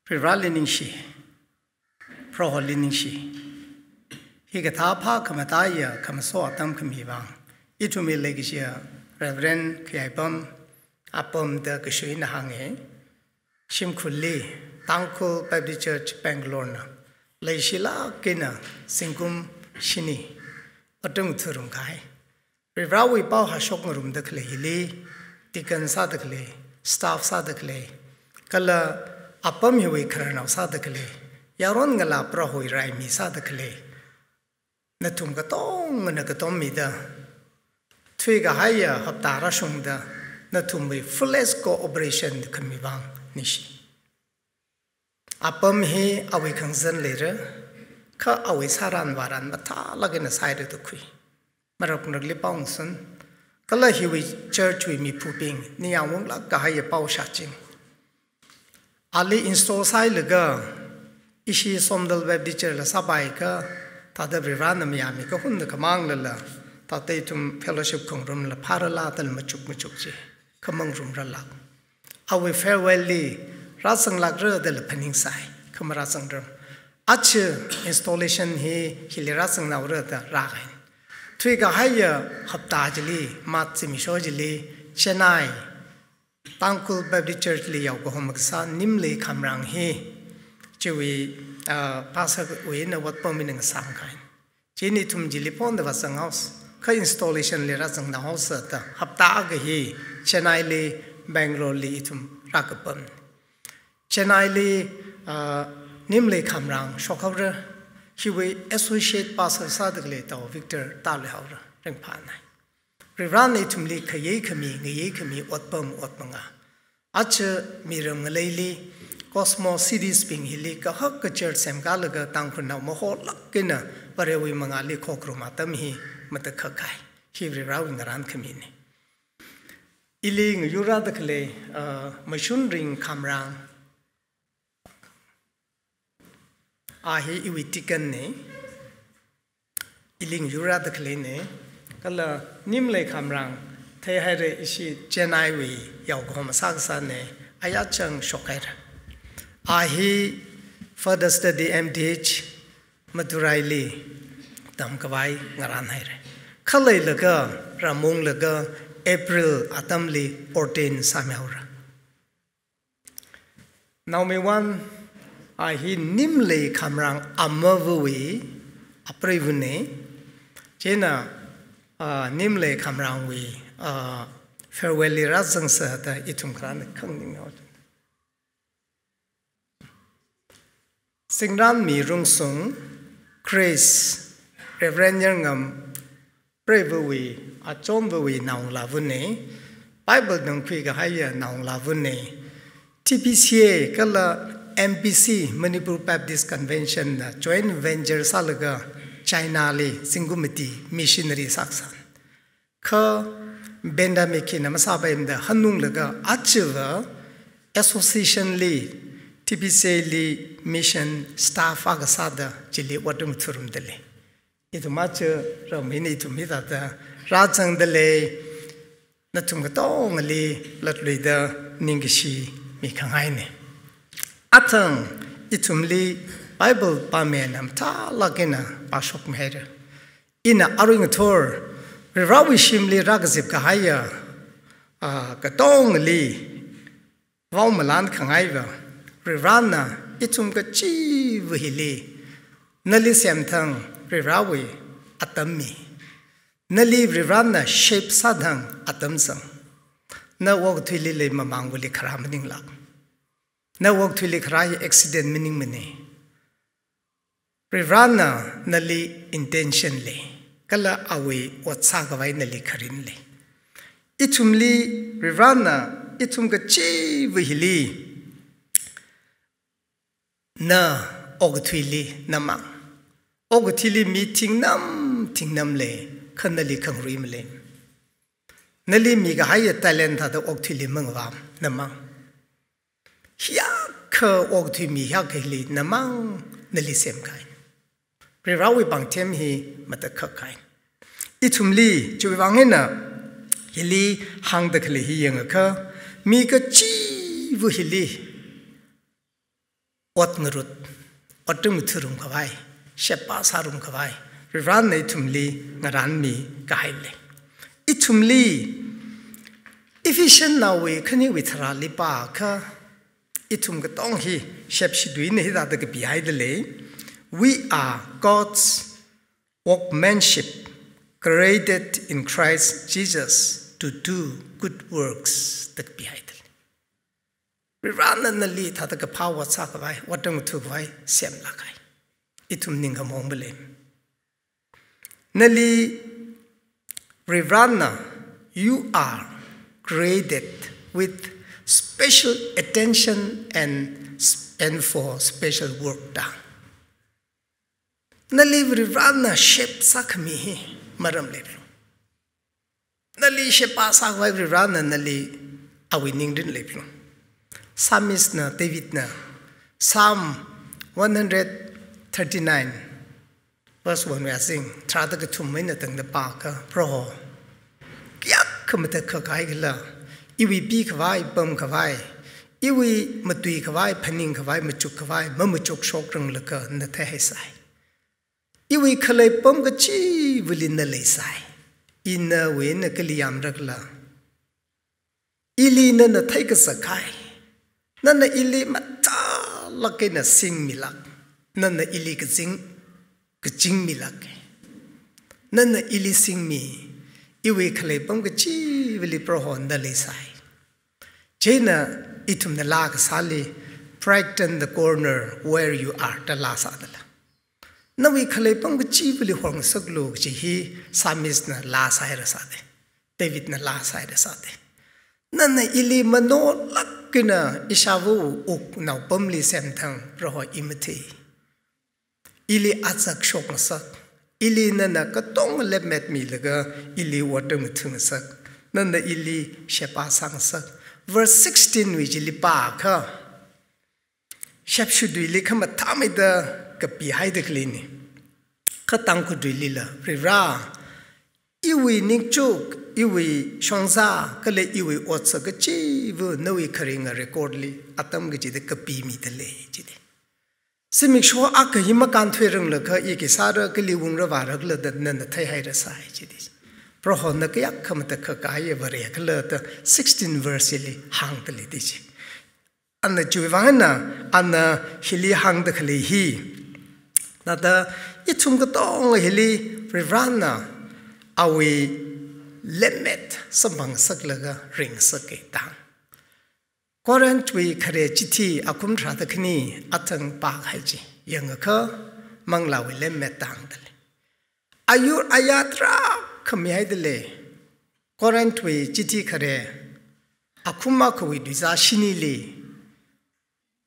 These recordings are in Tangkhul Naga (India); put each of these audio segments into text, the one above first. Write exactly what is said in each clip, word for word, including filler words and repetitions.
Varivarali ningshi, Proholi ningshi. Hikathā phākhamataiya khamaso atam khami vang, ithumwui leikashiya Reverend Khuiyaipam Apam da kashuina hānga. Shimkhurli Tangkhul Baptist Church Bangalore na leishilāk eina zingkum shini atung thurum kahai. Varivarawui pao hāshok ngarumda khalei hili, deacon sāda khalei, staff sāda khalei, kala apam hiwui khararnao sāda khalei, yaron ngalā Prohowui raimi sāda khalei, nathum katongana katommida, thuikahaiya hapta rāshungda, nathumwui fullest cooperation khami vang ningshi. Apam hi awui khangazan leira, kha awui sāran vāran mathālāk eina sāhaira da khui. Marap ngarakli pao ngasun, kala hiwui church wui miphubing ningyāng unglāk kahaiya pao shāching. Ali install sāhailaga, ishi Somdal Baptist Church la sāpai kha, thāda Varivarana mayāmi kahunda khamānglala, thāda ithum fellowship khangarumla phārala dala machuk machuk chi, kha mangarumralāk. Awui farewell li rāzanglākra dala phaningsai, kha marāzangrar. Aja installation hi hili rāzangnaora da rākahaina. Thuikahaiya hapta chili, March zimiksho chili, Chennai, Tangkhul Baptist Church li yaokahoma kasā Nimlei Khamrang hi, chiwui, ah, pastor wui eina otpam eina ngasāmkahaina. Chieina ithum chili phonda vāzanghaosa, kha installation li rāzangnaohaosa da hapta akha hi Chennai li, Bangalore li ithum rākapam. Chennai li, ah, Nimlei Khamrang shokhaora, hiwui associate pastor sāda khalei Tao Victor tāluihaora, ringphānai. Varivarana ithumli khayei khami, ngayei khami, otpam, otpangā. Aja miram ngaleili, Cosmo Cities bing hili kahaka church semkalaga Tangkhulnao maholāk eina Varewui mangāli khokharum atam hi matakhak kahai. Hi Varivarawui ngarān khamina. Ili ngayurrāda khalei, ah, Mashunring Khamrang. A hi iwui deacon na. Ili ngayurrāda khaleina, kala Nimlei Khamrang theihaira, ishi Chennai wui yaokahoma sākasāna, aya chang shokhaira. A hi further study M Th Madurai li tamkhavai ngarānhaira. Khaleilaga, rāmunglaga April atamli ordain sāmihaora. Naomayuwan, a hi Nimlei Khamrang amavawui apreivana. Chieina, ah, Nimlei Khamrangwui, ah, farewell li rāzangsa da ithum kharāna khanganing haowa. Singranmi Rungsung, Chris, Reverend Yarngam, Preivawui, Achonvawui naongalāvana, Bible nangkhui kahaiya naongalāvana, T B C A kala M B C, Manipur Baptist Convention na joint venture sālaga China li zingkum mati missionary sākasāna. Kha pandemic hina masāpaimada hanunglaga ajava association li, T B C A li mission staff akha sāda chili otram thurumda lei. Ithum aja rāmina, ithum hithāda rāzangda lei, nathum katongali latluida ningkashi mikhangaina. Athang ithumli Bible pāmina mathālāk eina pāshokmihaira. Ina arui ngathor Varivarawui shimli rākazip kahaiya, ah, katongali vaomalan khangaiva, Varivarana ithum kachiva hili nali semthang Varivarawui atam mi. Nali Varivarana shape sāthang atam zang. Na okathuili lei mamangvali kharā maninglāk. Na okathuili kharā hi accident maningmana. Varivarana nali intention lei, kala awui ot sākhavai nali kharin lei. Ithumli Varivarana ithum kachiva hili na okathuili namang. Okathuili mi thingnam thingnam lei, kha nali khangarui malei. Nali mikahaiya talent thāda okathuili mangavā namang. Hiyākha okathui mi hiyākha hili namang nali semkahai. Varivarawui pāngthem hi matakhak kahai. Ithumli chiwui vang eina hili hāngda khalei hi yangakha, mi kachiva hili ot ngarut, otram ngathārum khavai, sheba sārum khavai, Varivarana ithumli ngaranmi kahai lei. Ithumli Ephesians naowui khaniwui tharāli pākha, ithum katonga hi shepshi tuina hithāda kapihaida lei. We are God's workmanship, created in Christ Jesus to do good works, da kapihaida lei. Varivarana nali thāda kaphā ot sākhavai, otram ngathā khavai semlāk kahai. Ithum ningkhamaong malei. Nali Varivarana, you are created with special attention and, and for special work da. Nali Varivarana shep sākhami hi maram leiphalung. Nali sheba sākhavai Varivarana nali awui ningrin leiphalung. Psalmist na, David na, Psalm one hundred thirty-nine, verse one wui azing, tharāda kathum eina tangda pākha, Proho, kayākha matakhak kahai khala, iwui pikhavai, pamkhavai, iwui matuikhavai, phaningkhavai, machukkhavai, mamachukshokranglaga na theihaisai. Iwui khalei apam kachivali na leisai. Ina nawui eina kali yamrakhala, ili nana theikazak kahai, nana ili machālāk eina singmilāk, nana ili kazing, kazingmilāk. Nana ili singmi, iwui khalei apam kachivali Proho na leisai. Chieina ithumna laa kasāli, brighten the corner where you are, da laa sādala. Nawui khalei apam kachivali horngasaklu kaji hi Psalmist na laa sāhaira sāda. David na laa sāhaira sāda. Nana ili manolāk eina ishāvā wuk naopamli semthang Proho i mathei. Ili azak shokngasak. Ili nana katonga lemmet milaga ili otram ngathāngasak. Nana ili sheba sāngasak. Verse sixteen wui chili pākha, shepshi tuili khamathāmeida kapihaida khaleina. Kha Tangkhul tuilila, Varivara, iwui ningchuk, iwui shongza, kala iwui otsak kachiva nawui kharinga record li atam kachida kapimida lei, jida. Zimiksho akha hi makānthuiranglakha i khi sāra, kali ungra vāra khala da nana theihaira sai, jida. Prohona kayākha matakhak kahai Vare khala da sixteen verse li hāngda lei da ji. Ana chiwui vang eina, ana hili hāngda khalei hi, thāda ithum katonga hili Varivarana awui lemmet samphangsaklaga ringngasaka da. Corinth wui khare chithi akhum tharāda khani athang pākahai chi yangakha, manglāwui lemmet da hāngda lei. Ayur ayā tarākha mihaida lei. Corinth wui chithi khare akhum akhawui tuizā shinili,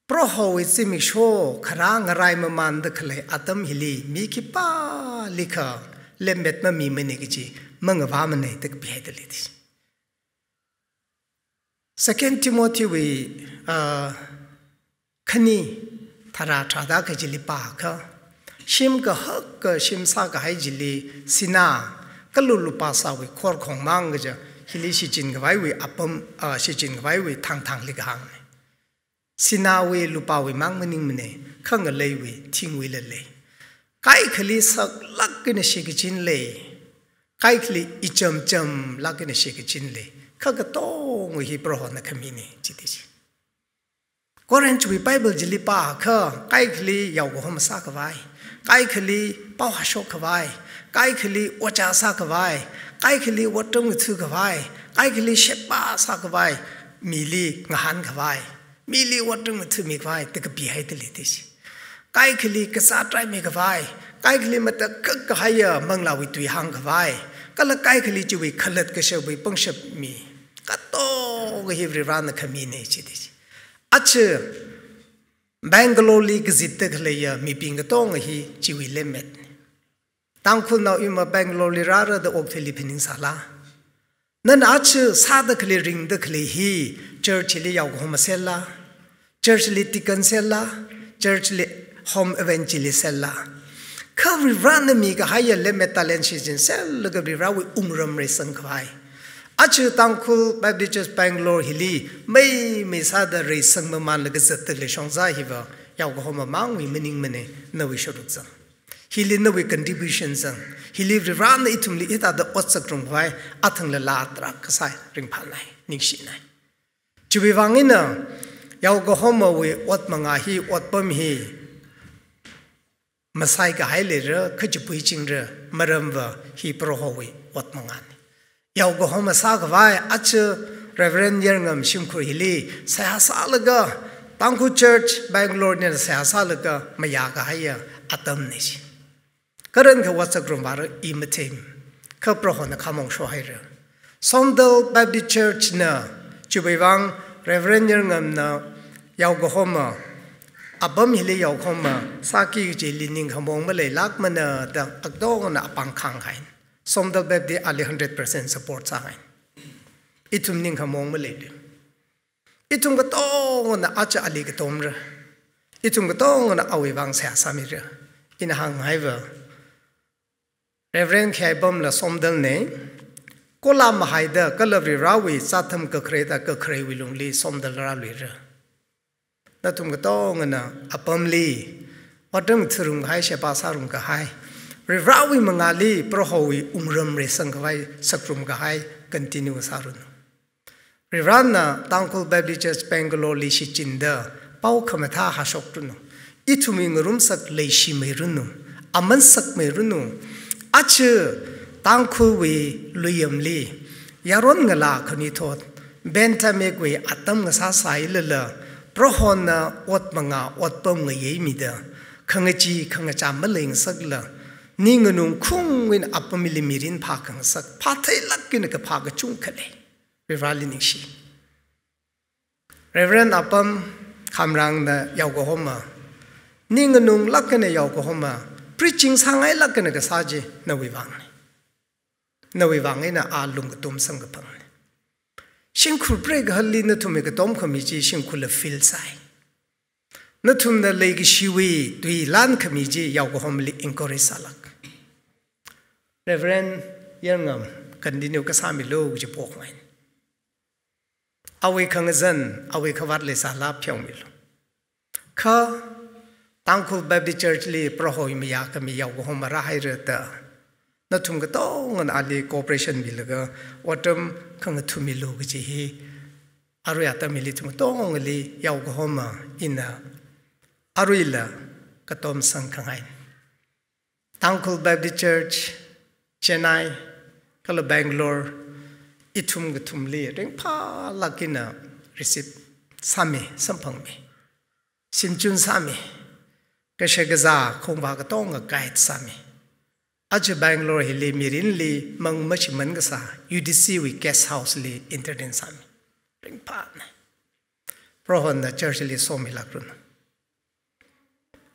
Prohowui zimiksho kharā ngarai mamānda khalei atam hili mi khipālikha lemmet mamimana kaji mangavāmana da kapihaida lei da. Second Timothy wui, ah, khani tharā tharāda kachili pākha, shim kahaka shim sākahai chili sinā, kalu lupā sāwui khorkhong mang kaja, hili shichinkhavaiwui apam, ah, shichinkhavaiwui thangthangli kahāngna. Sināwui lupāwui mang maningmana, kha ngaleiwui thingwuila lei. Kaikhali saklāk eina shikachin lei. Kaikhali ichamchamlāk eina shikachin lei. Kha katonga hi Prohona khamina, jida ji. Corinth wui Bible chili pākha, kaikhali yaokahoma sākhavai, kaikhali pao hāshokkhavai, kaikhali ojā sākhavai, kaikhali otram ngathākhavai, kaikhali sheba sākhavai, mili ngahānkhavai, mili otram ngathāmikhavai da kapihaida lei da ji. Kaikhali kazā traimikhavai, kaikhali matakhak kahaiya manglāwui tui hāngkhavai, kala kaikhali chiwui khalat kashapwui pangshap mi, katonga hi Varivarana khamina, jida ji. Aja Bangalore li kazipda khaleiya mibing katonga hi chiwui lemmetna. Tangkhulnao ima Bangalore li rāra da okathuili phaningsāla? Nana aja sāda khalei ringda khalei hi church li yaokahoma sella, church li deacon sella, church li home evangelist sella. Kha Varivarana mikahaiya lemmet talent shichinsellaga Varivarawui wungram reisangkhavai. Aja Tangkhul Baptist Church Bangalore hili meimei sāda reisang mamānlaga zatda khalei shongza hiva Yaokahoma mangwui maningmana, nawui sharuk zang. Hili nawui contribution zang. Hili Varivarana ithumli hithāda ot sāngarumkhavai athang lala tarākha sāi, ringphānai, ningshinai. Chiwui vang eina, yaokahomawui ot mangā hi, otpam hi, masai kahai leira, kachipui chingra, maramva hi Prohowui ot mangāna. Yaokahoma sākhavai, aja Reverend Yarngam shimkhur hili seihā sālaga, Tangkhul Church Bangalore na seihā sālaga, mayā kahaiya atamna chi. Karankha ot sāngarum vāra i matheimana, kha Prohona khamong shohaira. Somdal Baptist Church na, chiwui vang Reverend Yarngamna yaokahoma, apam hili yaokahoma sāki kajili ningkhamong maleilākmana da katongana apāng khānghai. Somdal Baptist ali hundred percent support sāhai. Ithum ningkhamong maleilu. Ithum katongana aja ali katomra. Ithum katongana awui vang seihā sāmira. Ina hānghaiva, Reverend Kheipamla Somdalna, kola mahaida kala Varivarawui sātham kakharei da kakhareiwui lungli Somdal rāluira. Nathum katongana apamli otram ngathārum kahai, sheba sārum kahai, Varivarawui mangāli Prohowui wungram reisangkhavai sāngarum kahai continue sāranu. Varivarana Tangkhul Baptist Church Bangalore li shichinda pao khamathā hāshokranu. Ithumwui ngarumsak leishimeiranu, aman sakmeiranu. Aja Tangkhulwui luiyamli yaron ngalā khanuithot pandemic wui atam ngasāsālala, Prohona ot mangā otpam ngayeimida, khangachee khangacham maleingasakla, ning nganung khungwui eina apamli mirin phākhangasak, phātheilāk eina kaphā kachungkha lei. Varivarali ningshi. Reverend Apam Khamrangna yaokahoma, ning nganunglāk eina yaokahoma, preaching sāngailāk eina kasā chi nawui vangna. Nawui vang eina a lung katom samkaphangna. Shimkhur preikahalli nathumwui katom khami chi shimkhurla feel sāi. Nathumna leikashiwui tui lan khami chi yaokahomali encourage sālāk. Reverend Yarngam, continue kasāmilu kaji pokngai. Awui khangazan, awui khavāt leisāla pheomilu. Kha Tangkhul Baptist Church li Prohowui mayā khami yaokahoma rāhaira da, nathum katongana ali cooperation milaga otram khangathā milu kaji hi arui atam hili ithum katongali yaokahoma ina aruila katom sangkhangai. Tangkhul Baptist Church, Chennai, kala Bangalore, ithum kathumli ringphālāk eina receive sāmi, samphangmi, shimchun sāmi, kashakazā khongvā katonga guide sāmi. Aja Bangalore hili mirinli mang mashimān kasā U D C wui guest house li entertain sāmi. Ringphāna. Prohona church li somilākranu.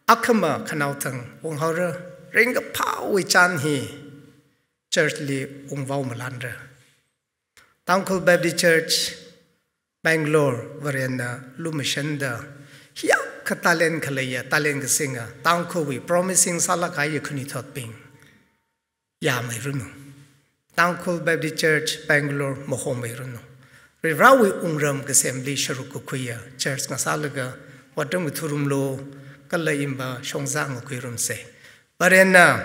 Akhama khanaothang unghaora, ringkaphāwui chān hi church li ungvao malanra. Tangkhul Baptist Church, Bangalore, Varena lumashanda, hiyākha talent khaleiya, talent kasinga, Tangkhulwui promising sālāk kahaiya khanuithotbing yāmeiranu. Tangkhul Baptist Church Bangalore mahomeiranu. Varivarawui wungram kasemli sharuk kakhuiya church ngasālaga otram ngathārumlu, kala imba shongza ngakhuirumsa. Varena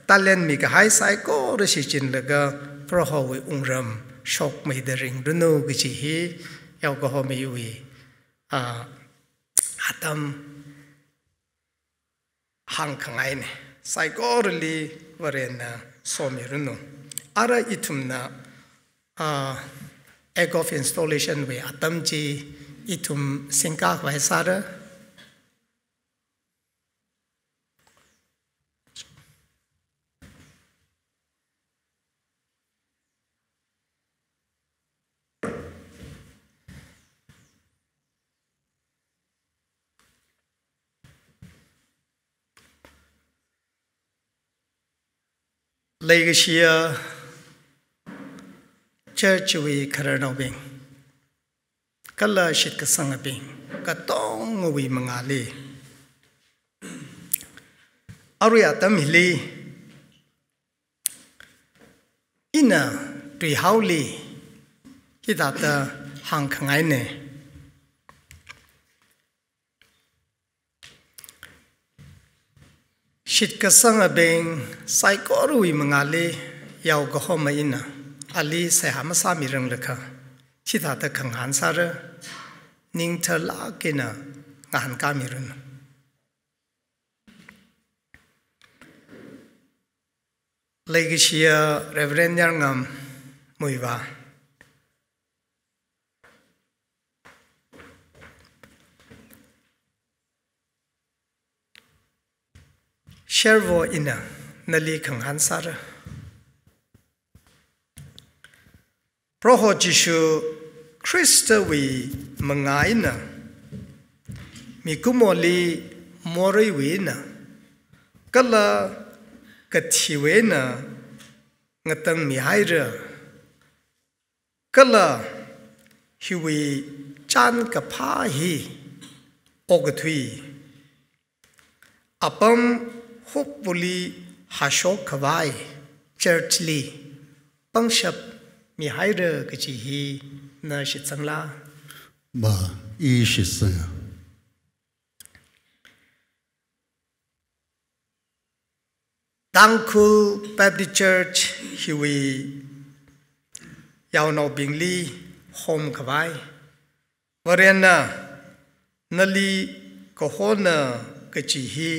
talent mikahai saikora shichinlaga Prohowui wungram shokmeida ringranu kaji hi yaokahomawui, ah, atam hāngkhangaina. Saikorali Varena somiranu. Ara ithumna, ah, Act of Installation wui atam chi ithum singkakhavai sāra. Leikashiya church wui khararnaobing, kala shitkasangabing katongawui mangāli, arui atam hili ina tuihaoli hithāda hāngkhangaina. Shitkasangabing saikorawui mangāli yao kahoma ina ali seihā masāmiranglakha, chithāda khangahān sāra, ning tharlāk eina ngahānkāmiranu. Leikashiya Reverend Yarngam Muivah, sharvo ina nali khangahān sāra. Proho Jishu Khristawui mangā eina, mikumoli moreiwui eina kala kathiwui eina ngatangmihaira, kala hiwui chānkaphā hi okathui apam hupvuli hāshok khavai church li pangshap mihaira kaji hi na shitsangla? Ma, i shitsanga. Tangkhul Baptist Church hiwui yaonaobingli hom khavai Varena nali kahona kaji hi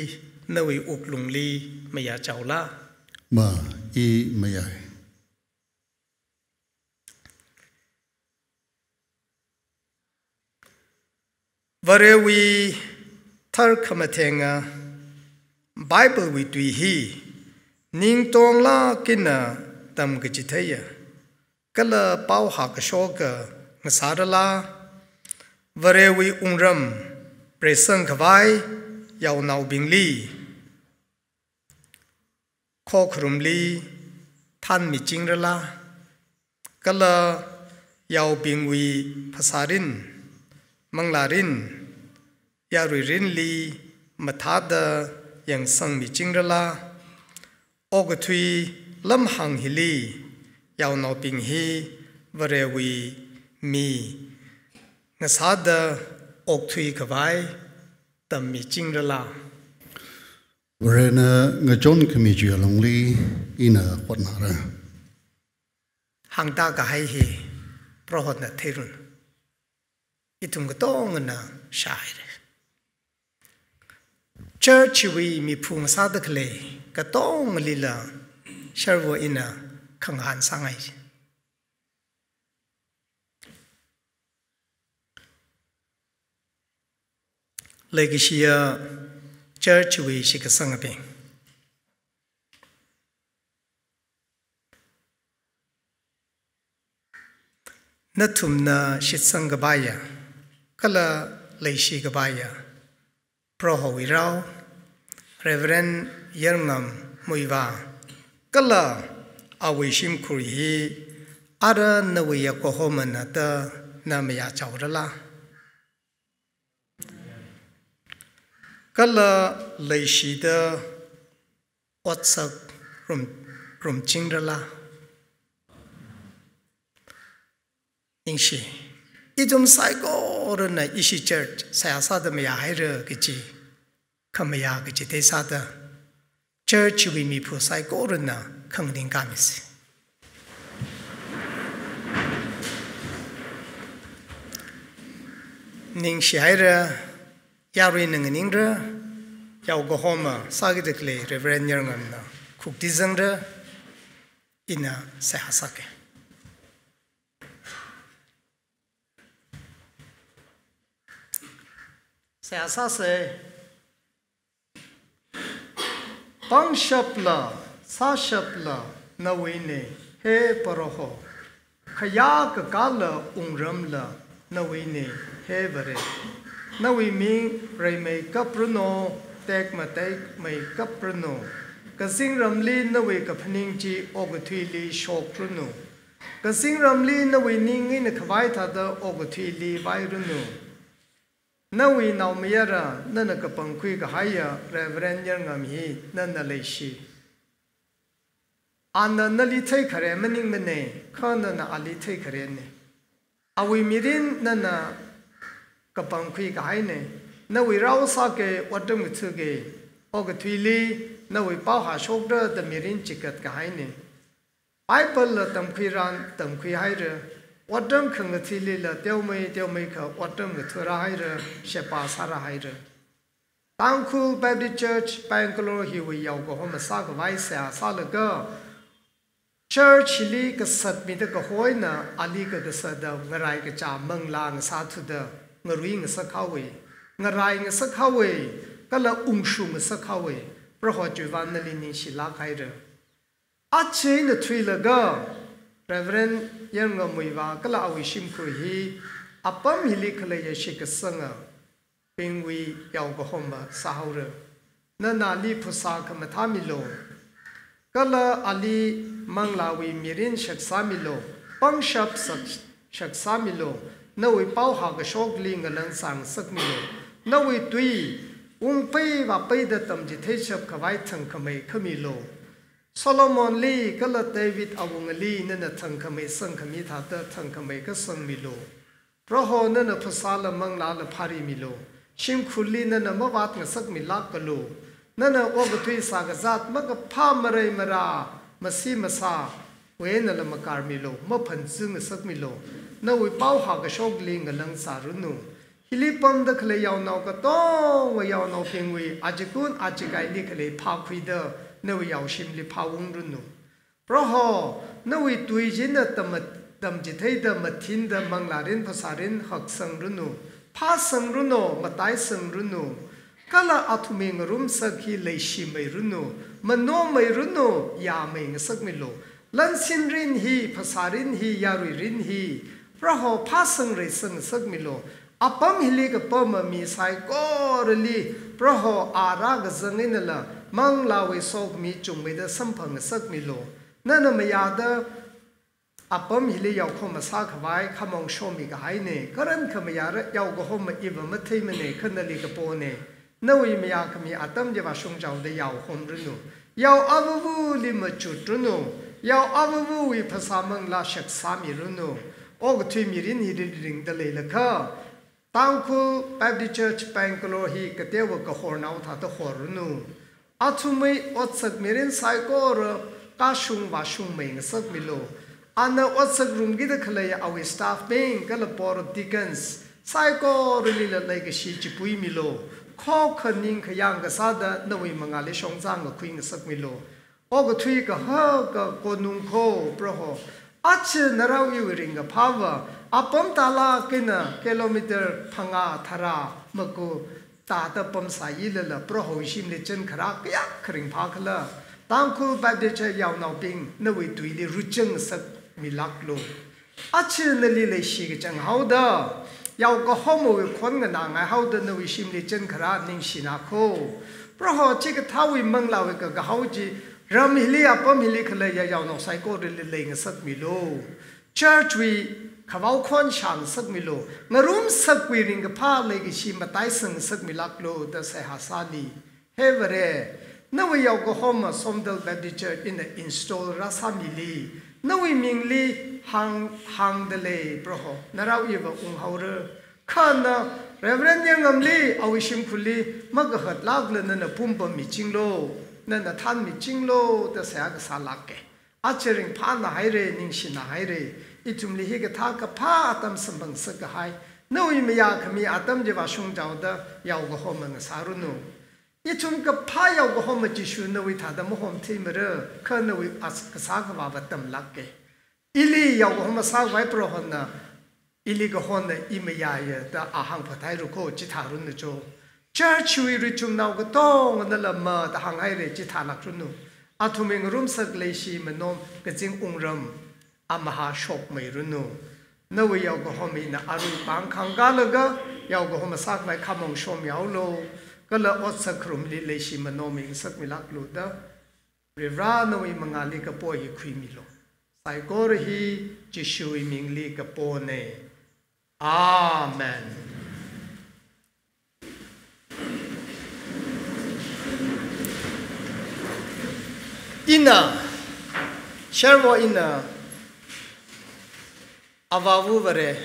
nawui wuklungli mayāchaola? Ma, i mayāi. Varewui tharkhamathenga Bible wui tui hi ningtonglāk eina tamkachitheiya kala pao hākashoka ngasārala? Varewui wungram preisang khavai yaonaobingli khokharumli thanmichingrala? Kala yaobingwui phasārin, manglārin, yaruirinli mathāda yangsangmichingrala? Okathui lamhāng hili yaonaobing hi Varewui mi ngasāda okthui khavai tammichingrala? Varena ngachonkhami chiwui alungli ina hotnāra. Hāngda kahai hi Prohona theiranu. Ithum katongana shāhaira. Church wui miphu ngasāda khalei katongalila sharvo ina khangahān sāngai. Leikashiya church wui shitkasangabing, nathumna shitsang kapaiya kala leishi kapaiya Prohowui rao, Reverend Yarngam Muivah kala awui shimkhur hi ara nawui yaokahomana da na mayāchaorala? Kala leishida otsak rum, rumchingrala? Ningshi, ithum saikorana ishi church seihā sāda mayāhaira kaji, khamayā kaji theisāda church wui miphu saikorana khanganing kāmisi. Ningshihaira, yaruina nganingra, yaokahoma sākida khalei Reverend Yarngamna khukti zangra, ina seihā sāki. Seihā sāsa. Pangshapla, sāshapla nawuina, he Proho. Khayā kakāla wungramla nawuina, he Vare. Nawui ming reimeikapranu, tekmateikmeikapranu. Kazingramli nawui kaphaning chi okathuili shokranu. Kazingramli nawui ning eina khavai thāda okathuili vairanu. Nawui naomayara nana kapangkhui kahaiya Reverend Yarngam hi nana leishi. Ana nali theikhare maningmana, kha nana ali theikharena. Awui mirin nana kapangkhui kahaina. Nawui rao sāki, otram kathuki, Okathuili nawui pao hāshokra da mirin chikat kahaina. Bible la tamkhuiran tamkhuihaira. Otram khangathalila teomei, teomeikha otram ngathā rāhaira, sheba sārāhaira. Tangkhul Baptist Church Bangalore hiwui yaokahoma sākhavai seihā sālaga, church hili kasat mida kaho eina ali kakasāda ngarai kachā manglā ngasāthuda ngarui ngasakhaowa, ngarai ngasakhaowa, kala ungshu ngasakhaowa. Proho chiwui vang nali ningshilāk haira. Aja ina thuilaga Reverend Yarngamwui vā kala awui shimkhur hi apam hili khaleiya shitkasanga bingwui yaokahoma sāhaora. Nana ali phasā khamathā milu. Kala ali manglāwui mirin shaksā milu. Pangshap sak-, shaksā milu. Nawui pao hākashokli ngalang sāngasak milu. Nawui tui ungpai vāpaida tamchitheishap khavai thangkhamei khamilu. Solomonli kala David awungali nana thangkhamei sangkhami thāda thangkhamei kasang milu. Proho nana phasāla manglāla phari milu. Shimkhurli nana mavāt ngasakmilākalu. Nana okathui sākazāt makaphā marei marā, masi masā, wui einala makar milu, maphanzing ngasakmilu. Nawui pao hākashokli ngalang sāranu. Hili pamda khalei yaonao katonga yaonaobingwui achikun achikaili khalei phākhuida nawui yaoshimli phāungranu. Proho, nawui tui china tama-, tamchitheida mathinda manglārin phasārin haksangranu, phāsangranu, mataisangranu. Kala athumwui ngarumsak hi leishimeiranu, manomeiranu, yāmei ngasakmilu. Lansinrin hi, phasārin hi, yaruirin hi, Proho phāsangreisang ngasakmilu. Apam hili kapama mi saikorali, Proho a rākazang einala, manglāwui sokhami chungmeida samphang ngasakmilu. Nana mayāda apam hili yaokhoma sākhavai khamong shomi kahaina, karan khamayāra yaokahoma iva matheimana kha nali kapona. Nawui mayākhami atam chiva shungchaoda yaohomranu. Yao avavali machutranu. Yao avavawui phasā manglā shaksāmiranu. Okathui mirin hi ringringda leilakha, Tangkhul Baptist Church Bangalore hi kateowa kahornao thāda horranu. Athumwui otsak mirin saikora kashung vāshungmei ngasakmilu. Ana otsak rumkida khalei awui staff bing kala Board of Deacons saikoralila leikashi chipuimilu. Khokha ningkhayang kasāda nawui mangāli shongzā ngakhui ngasakmilu. Okathui kahaka konung kho, Proho. Aja narao iwui ringkaphāva, apam tālāk eina kilometer phangā tharā maku tāda pamsāilala, Proho shimli chān kharā kayākha ringphākhala. Tangkhul Baptist Church yaonaobing nawui tuili ruchang ngasakmilāklu. Aja nali leishi kachang haoda, yaokahomawui khon nganāngai haoda nawui shimli chān kharā ningshina kho. Proho chikathāwui manglāwui kakahao chi, ram hili apam hili khaleiya yaonao saikorali leingasakmilu. Church wui khavao khon shāngasakmilu. Ngarumsakwui ringkaphā leikashi mataisang ngasakmilāklu da seihā sāli. He Vare, nawui yaokahoma Somdal Baptist Church ina install rāsāmili, nawui mingli hāng, hāngda lei Proho, narao iva unghaora. Kha na Reverend Yarngamli awui shimkhurli makahatlākla nana pumpammichinglu, nana thanmichinglu da seihā kasālāka. Aja ringphāna haira, ningshina haira. Ithumli hikathā kaphā atam samphang ngasakkahai, nawui mayākhami atam chiva shungchaoda yaokahoma ngasāranu. Ithum kaphā yaokahoma Jishu nawui thāda mahomtheimara, kha nawui as-, kasā khavāva tamlāka. Ili yaokahoma sākhavai Prohona, ili kahona i mayāya da a hāngphathairu kho, chithāranu cho. Church wui richumnao katonganala ma da hānghaira, chithālākranu. Athumwui ngarumsak leishi manom kazing wungram amahā shokmeiranu. Nawui yaokahoma ina arui pāng khangkālaga, yaokahoma sākhavai khamong shomyaolu, kala otsak kharumli leishi manom mingasakmilāklu da, Varivara nawui mangāli kapo hi khuimilu. Saikora hi Jishuwui mingli kapona. Amen. Ina, sharvo ina, Avāva Vare,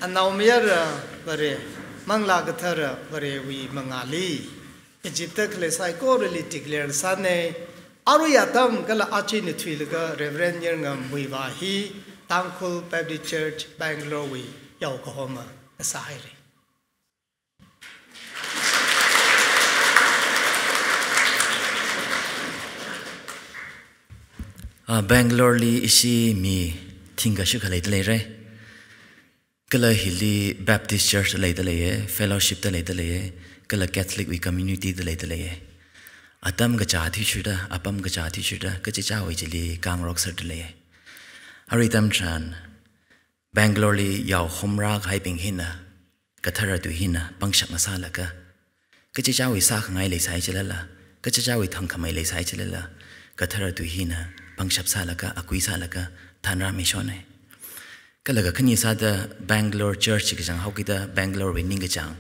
Anaomayara Vare, Manglā Kathara Varewui mangāli. Egypt-ta khalei saikorali declare sāna. Arui atam kala aja eina thuilaga Reverend Yarngam Muivah hi Tangkhul Baptist Church Bangalore wui yaokahoma sāhaira. Ah, Bangalore li ishi mi thingkha shikha leida leira. Kala hili Baptist Church leida leiya, Fellowship da leida leiya, kala Catholic wui community da leida leiya. Atam kaja athishurda, apam kaja athishurda, kachichāwui chili kangarok serda leiya. Arui atam tharan, Bangalore li yaohomra kahaibing hina, kathara tui hina pangshap ngasālaga, kachichāwui sākhangai leisai chilala, kachichāwui thangkhamei leisai chilala, kathara tui hina pangshap sālaga, akui sālaga, thanrāmishona. Kala kakhane sāda Bangalore Church kachang haokida Bangalore wui ningkachāng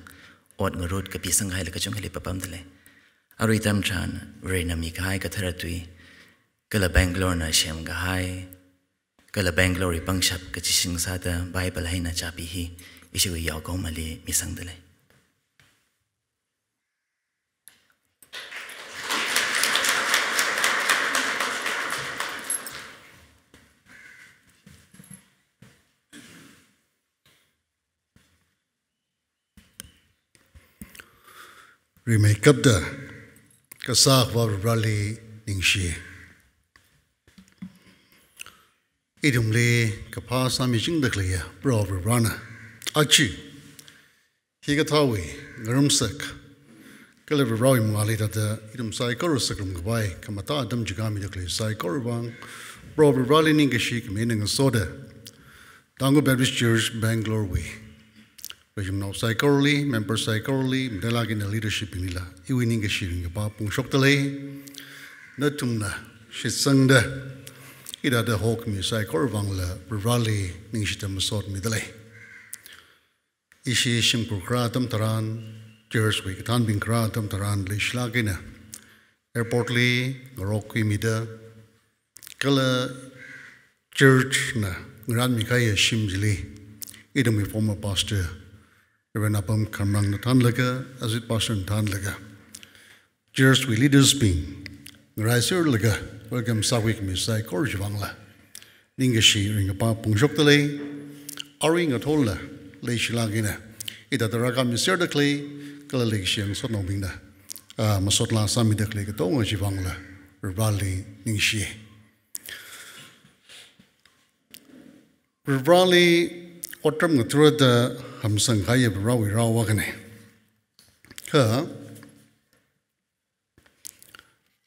ot ngarut kapisang kahai la kachungkhali papamda lei. Arui atam tharan, Varena mikahai kathara tui, kala Bangalore na semkahai, kala Bangalore wui pangshap kachising sāda Bible eina chāpi hi ishiwui yaokahomali misangda lei. Rimeikapta kasā Akhava Vareli ningshi. Ithumli kaphā sāmichingda khaleiya Proho Varena, aja hikathāwui ngarumsak kala Varewui mangāli thāda ithum saikora sākharum khavai khamatā atam chika mida khalei saikora vang Proho Vareli ningkashi khami eina ngasoda, Tangkhul Baptist Church Bangalore wui rajumnao saikorali, member saikorali, matailāk eina leadership binglila iwui ningkashi ringkaphā phongshokda lei. Nathumna shitsangda hithāda hokhami saikora vangla Vareli ningshida masot mida lei. Ishi shimkhur kharā atam tharan, church wui kathānbing kharā atam tharan leishilāk eina airport li ngarokkhuimida, kala church na ngarānmi kahaiya shim chili ithumwui former pastor Reverend Apam Khamrang na thānlaga, associate pastor na thānlaga, church wui leaders bing ngaraiserlaga welcome sākhui khami saikora chi vangla ningkashi ringkaphā phongshokda lei. Arui ngathorla leishilāk eina hithāda rākhami serda khalei kala leikashi ngasotnaobingna, ah, masot laa sāmida khalei katonga chi vangla Vareli ningshi. Vareli otram ngathāda hamsang kahaiya Varewui rao akhana. Kha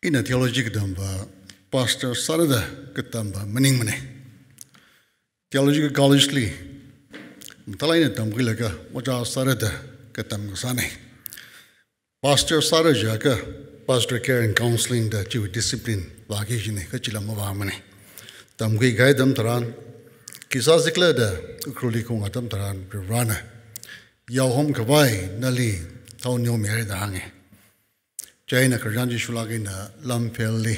ina theology katamva pastor sāda katamva maningmana. Theological college li mathālāk eina tamkhuilaga ojā sāda katam kasāna. Pastor sāra jiakha pastor care and counseling da chiwui discipline vāki kajina, kha chila mavāmana. Tamkhui kahai atam tharan, khi sāsi khala da Ukhrulli khaung atam tharan Varena yaohom khavai nali thao neomihaira da hānga. Chieina khararchan chi shurlāk eina Lamphel li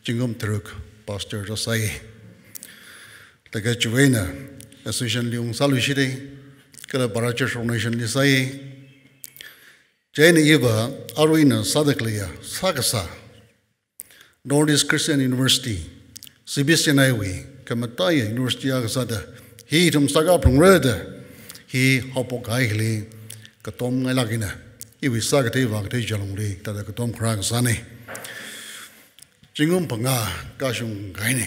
zingkum tharuk pastor sāsai. Laga chiwui eina association li ungsāluishida, kala Bara Church Organization li sāi. Chieina iva arui ina sāda khaleiya sākasā North East Christian University, C B C N I wui khamataiya university akha sāda hi ithum sākaphalungra da hi haophok kahai hili katom ngailāk eina iwui sākathei vākathei jalungli thāda katom kharā kasāna. Zingkum phangā kashung kahaina.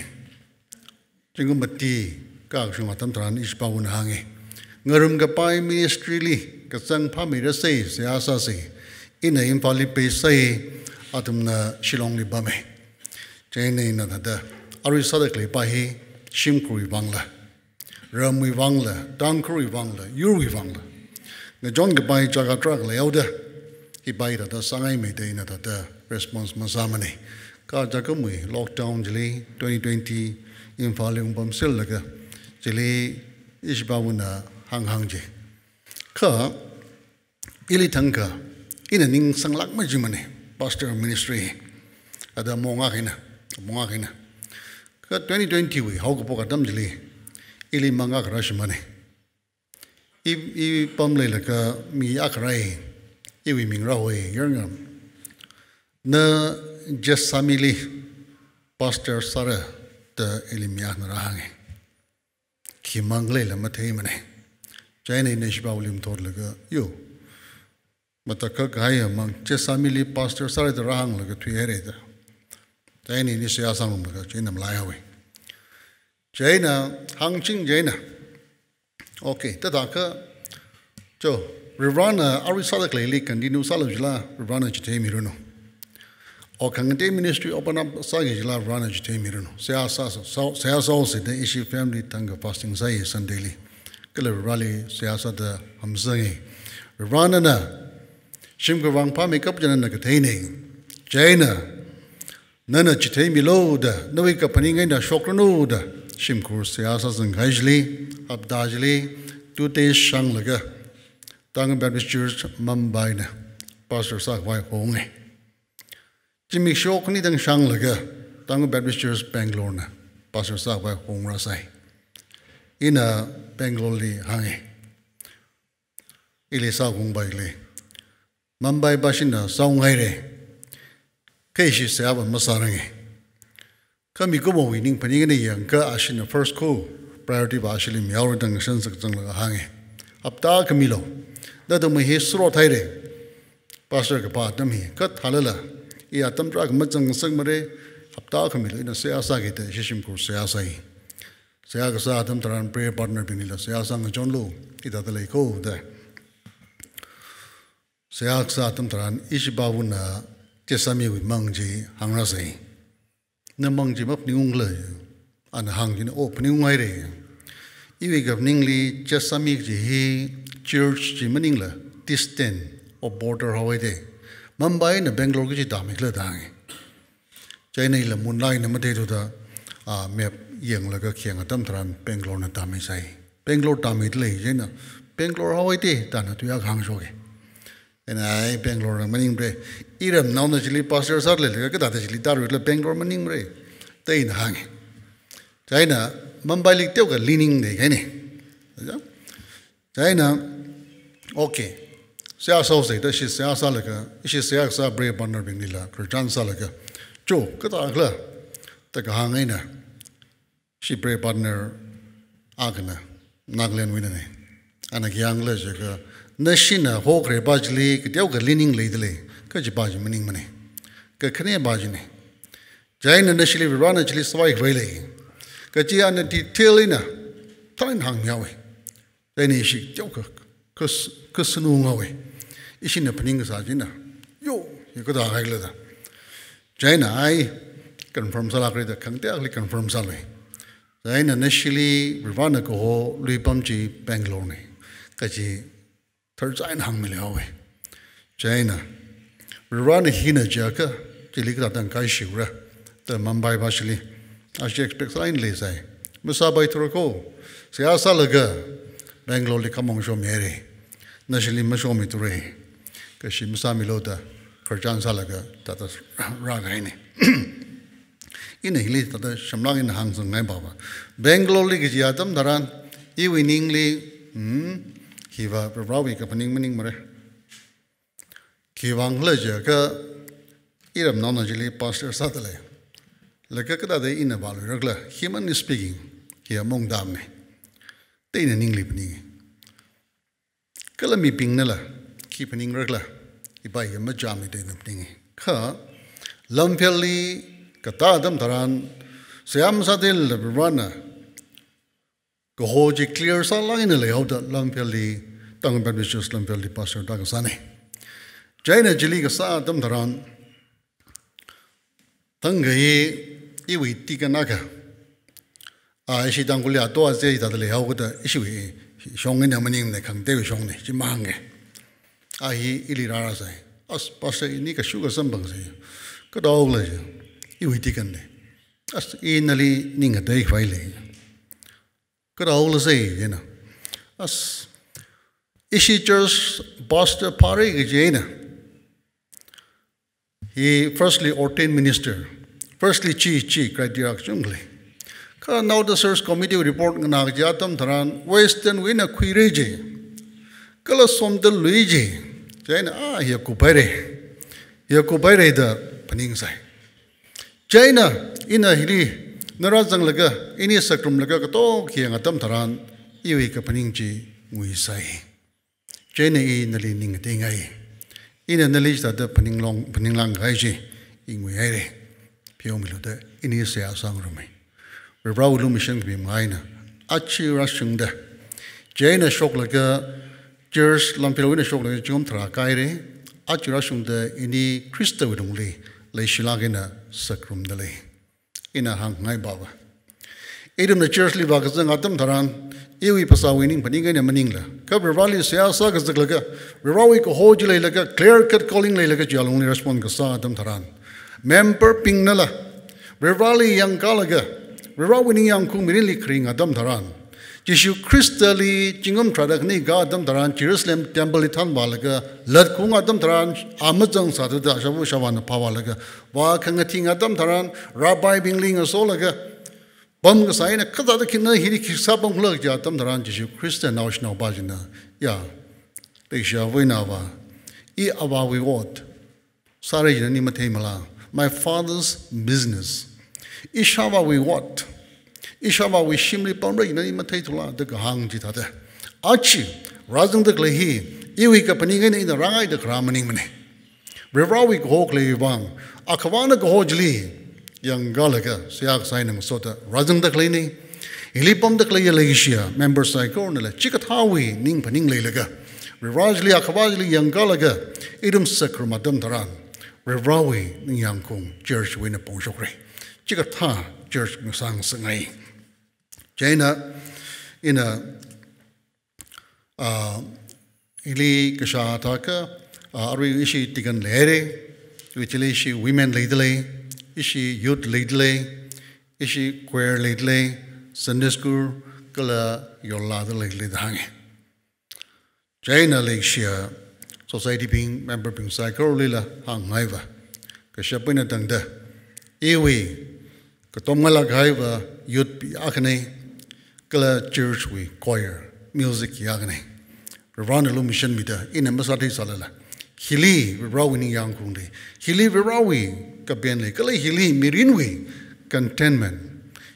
Zingkum mati kashung atam tharan ishipāwuna hānga, ngarumkapai ministry li kazang phāmeirasei seihā sāsa. Ina Imphal li peisai, athumna Shillong li pama. Chieina ina thāda arui sāda khaleipa hi shimkhurwui vangla, ramwui vangla, Tangkhulwui vangla, yurwui vangla ngachonkapai chaka tarākha leihaoda, hipa hi thāda sāngaimeida ina thāda response masāmana. Kha chakumwui lockdown chili twenty twenty Imphal li ungpamserlaga chili ishipāwuna hānghāng chi. Kha ili thangkha ina ningsanglāk majimana pastor ministry. Ada mong akhana, mong akhana. Kha twenty twenty wui haokaphok atam chili ili mang akha rāshimana. I, ipam leilaga mi akha rāi, iwui ming Rahoi Yarngam. Na Jessami li pastor sāra da ili mi akhana rāhānga. Khi mang leila matheimana. Chieina ina ishipāli mathotlaga, yo, matakhak kahai mang Jessami li pastor sāra da rāhānglaga thuihaira da. Chieina ini seihā sāngarumlaga chieina malaihaowa. Chieina hāngching chieina, okay, thāda kha, cho, Varivarana arui sāda khaleili continue sālu jila, Varivarana chitheimi ranu. O khangatei ministry open up sāki jila, Varivarana chitheimi ranu. Seihā sā, sā, seihā sāhaosa da ishi family thangkha fasting sāi Sunday li. Kala Varivarali seihā sāda hamsanga. Varivarana shimkhur vang phāmeikap china nana katheina. Chieina nana chitheimilu da, nawui kaphaning eina shokranu da, shimkhur seihā sāzang kahai chili, hapta chili, two days shanglaga, Tangkhul Baptist Church Mumbai na pastor sākhavai honga. Zimiksho khani tang shanglaga, Tangkhul Baptist Church Bangalore na pastor sākhavai hongrāsai. Ina Bangalore li hānga. Ili sākahong bai le. Mumbai bashina sāunghaira. Kha ishi seihā va masāranga. Kha mikumowui ningphaning eina yangakha ashina first ko priority va ashili mihaora da ngashan sakzanglaga hānga. Hapta khamilu. Nathum hi srot haira. Pastor kapā atam hi. Kha thālala, i atam tarākha mazang ngasakmara. Hapta khamilu ina seihā sāki da ishi shimkhur seihā sāi. Seihā kasā atam tharan prayer partner binglila seihā sāngachonlu, hithāda lei ko da. Seihā kasā atam tharan ishipāvana Jessamiwui mang chi hāngrāsai. Na mang chi maphaningungla? Ana hāng chieina, o, phaningunghaira. Iwui kaphaningli Jessami kaji hi church chi maningla, distant or border haowa da. Mumbai na Bangalore kaji tāmikhala da hānga. Chieina ila moonlight na matheithuda, a, map yanglaga khayang atam tharan Bangalore na tāmisai. Bangalore tāmida lei chieina, Bangalore haowa da da na thuiakha hāngshoka. Ina ai Bangalore na maningmara. Iramnaona chili pastor sālala, kathāda chili tāruila Bangalore maningmara da ina hānga. Chieina Mumbai li teokha leaning leikahaina. Chieina, okay. Seihā sāhaosa da ishi seihā sālaga, ishi seihā kasā prayer partner binglila khararchan sālaga, cho, kathākhala da kahāng eina, ishi prayer partner akhana, Nagaland wui eina. Ana khi hāngkhala jiakha, nashina hokharei pā chili kateokha leaning leida lei, kha chi pā chi maningmana. Kakhane pā china. Chieina nashili Varivarana chili sāvai khavai lei. Kachi ana detail eina tharan hāngmihaowa. Chieina ishi teokha kas-, kasanu ngaowa. Ishina phaning kasā china, yo, hi kathā haikhala da. Chieina ai confirm sālākra da, khangatei akhali confirm sālui. Chieina nashili Varivarana kaho luipam chi Bangalore na. Kachi tharchai eina hāngmili haowa. Chieina Varivarana hina jiakha, chili kathāda ngakaishiura da Mumbai bashili, ashi expect sālāk eina leisai. Masāpaithura ko, seihā sālaga Bangalore li khamong shomihaira. Nashili mashomitura. Kashi masāmilu da khararchan sālaga thāda rākahaina. Ina hili thāda shamlāk eina hāngsangngai pāva. Bangalore li kaji atam tharan, iwui ningli, hmm, hiva Prohowui kaphaning maningmara. Khiwuivang khala jiakha iramnaona chili pastor sāda lei. Laga kathāda ina vāluirakhala, humanly speaking, hi among damna da ina ningli phaninga. Kala mibingnala khi phaningra khala, hi pā hi machāmana da ina phaninga. Kha Lamphel li katā atam tharan, seihā masāthei lala Varivarana kaho chi clear sālāk eina leihaoda Lamphel li, Tangkhul Baptist Church Lamphel li pastor tākasāna. Chieina chili kasā atam tharan, thangkha hi iwui deacon akha, a, ishi Tangkhul ya to a che hithāda leihao kajida, ishiwui shong eina maningmana, khangateiwui shongna, chi mahānga. A hi ili rārāsai. As, pastor ini kashu kasamphangsai. Kathāhaokhala chi, iwui deacon na. As, i nali ning ngatei khavai lei. Kathāhaokhala sai, chieina. As, ishi church pastor phāra kaji eina, hi firstly ordained minister, firstly chi, chi criteria kachungkha lei. Kha naoda search committee report nganā kaji atam tharan Western wui eina khuira ji, kala somdalui ji, chieina, a, hiya kuphaira. Hiya kuphaira da, phaningsai. Chieina ina hili nara zanglaga, ini sacrum laga kato khayang atam tharan, iwui kaphaning chi nguisai. Chieina i nali ning ngateingaiya. Ina nali chithāda phaninglong, phaninglāngkahai chi i nguihaira. Pheomilu da ini seihā sāngarummi. Varivarāwui lumashan kapim eina aja rāshungda, chieina shoklaga, church lamphilwui eina shoklaga zingkum tharā kahaira. Aja rāshungda ini Khristawui lungli leishilāk eina sacrum da lei. Ina hāngngai baba, ithumna church li vākazang atam tharan, iwui phasāwui ning phaning eina maningla, kha Varivarāli seihā sākazaklaga, Varivarāwui kaho chi leilaga, clear cut calling leilaga, chiya lungli respond kasā atam tharan, member bingnala Varivarāli yangkalaga, Varivarāwui ningyāngkhaung mirinli kharing atam tharan, Jishu Khristali zingkum tharāda khani kha atam tharan, Jerusalem temple li thanvālaga, latkhaung atam tharan, a mazang sāthuda, shavu shavāna phāvālaga, vākhangathing atam tharan, rabbi bingli ngasolaga, pamkasā eina kathāda khina hili khi sāpamkhala kaja atam tharan, Jishu Khrista naoshinao pā china, ya, leishiya Avāwui eina Avā, i Avāwui ot sāra china nali matheimala? My Father's business. Ishāvāwui ot, Ishāvāwui shimli pamra china nali matheithula da kahāng chithāda, aja rāzangda khalei hi, iwui kaphaning eina ina rāngaida kharā maningmana. Varivarāwui kaho khaleiwui vang, Akhavana kaho chili yangkalaga, seihā kasā eina ngasoda rāzangda khaleina. Hili pamda khaleiya leishiya member saikorana chikathāwui ning phaning leilaga, Varivarā chili, Akhava chili yangkalaga, ithum sacrum atam tharan, Varivarāwui ningyāngkhaung church wui eina pongshokra. Chikathā church ngasāngasakngai. Chieina ina, ah, hili kashā thākha, ah, arui ishi deacon leira, iwui chili ishi women leidalei, ishi youth leidalei, ishi choir leidalei, Sunday school, kala yollāda leidalei da hānga. Chieina leishiya society bing, member bing saikoralila hāngngai va, kashap eina tangda, iwui katomngailāk kahai va youth bing akhana, kala church wui choir, music hi akhana. Varivarāna lumashanmida, ina masāthei sālala, hili Varivarāwui ningyāngkhaung lei, hili Varivarāwui kapen lei, kala hili mirinwui contentment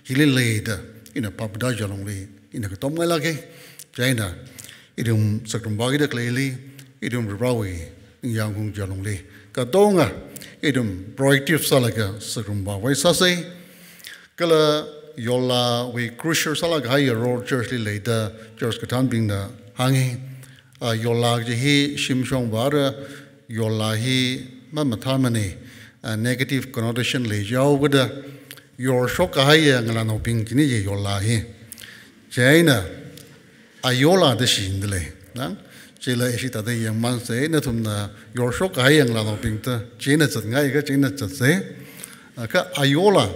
hili leida, ina phaptā chiya lungli ina katomngailāka. Chieina ithum sacrum vākida khaleili, ithum Varivarāwui ningyāngkhaung chiya lungli, katonga ithum proactive sālaga sacrum vākhavai sāsa. Kala yollāwui crucial sālāk kahaiya role church li leida, church kathānbingna hānga. Ah, yollā kaji hi shimshong vāra, yollā hi mamathāmana, ah, negative connotation leijihaowa da, yorshok kahaiya ngalānaobing china yollā hi. Chieina ayola da shichinda lei. Nang, chila ishi thāda yangmānsa, nathumna yorshok kahaiya ngalānaobing ta, china zatngai kha china zatsa. Ah, kha ayola,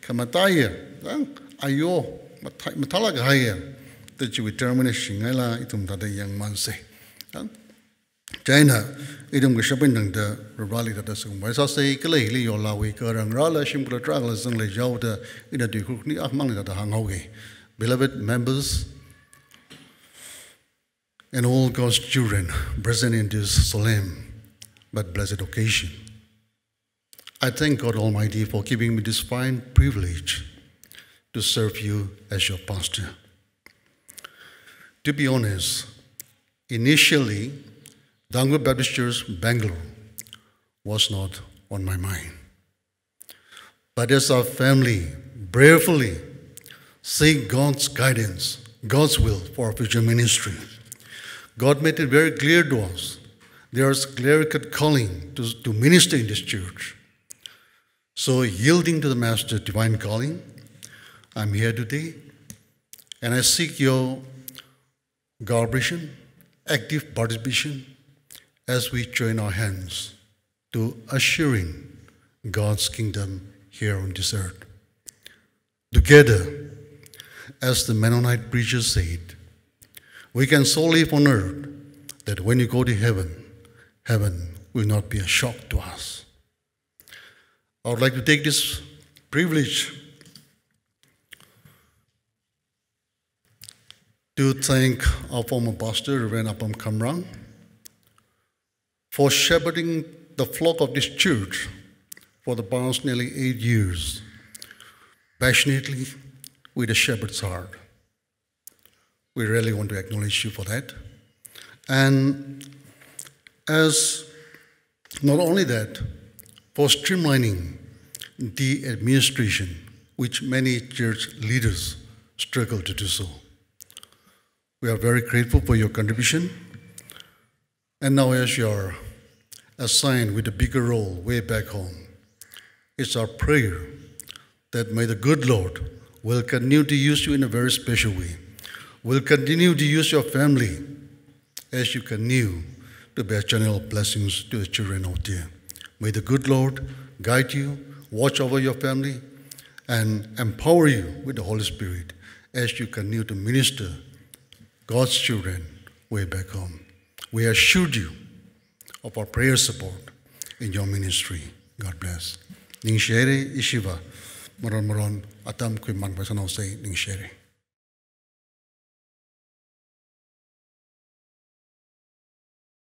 khamataiya, nang, ayo, mathā, mathālāk kahaiya, da chiwui term eina shichingaila, ithum thāda yangmānsa. Nang, chieina ithum kashap eina tangda Varivarāli thāda sacrum vākhavai sāsa, kala hili yollāwui karangrala shimkhur tarākhala zangleijihaoda, ina tuikhur khani akhamangli thāda hānghaoga. Beloved members, and all God's children present in this solemn but blessed occasion. I thank God Almighty for giving me this fine privilege to serve you as your pastor. To be honest, initially, Tangkhul Baptist Church, Bangalore was not on my mind. But as our family prayerfully seek God's guidance, God's will for our future ministry, God made it very clear to us. There's clear-cut calling to, to minister in this church. So, yielding to the Master's divine calling, I'm here today, and I seek your cooperation, active participation, as we join our hands to ushering God's kingdom here on this earth. Together, as the Mennonite preacher said, we can so live on earth that when you go to heaven, heaven will not be a shock to us. I would like to take this privilege to thank our former pastor, Reverend Apam Khamrang, for shepherding the flock of this church for the past nearly eight years, passionately, with a shepherd's heart. We really want to acknowledge you for that. And as not only that, for streamlining the administration, which many church leaders struggle to do so. We are very grateful for your contribution. And now, as you are assigned with a bigger role way back home, it's our prayer that may the good Lord will continue to use you in a very special way, will continue to use your family as you continue to be a channel of blessings to the children out there. May the good Lord guide you, watch over your family, and empower you with the Holy Spirit as you continue to minister God's children way back home. We assured you of our prayer support in your ministry. God bless. Ningshi haira, ishiva maron maron atam khuimang paisanaosei, ningshi haira.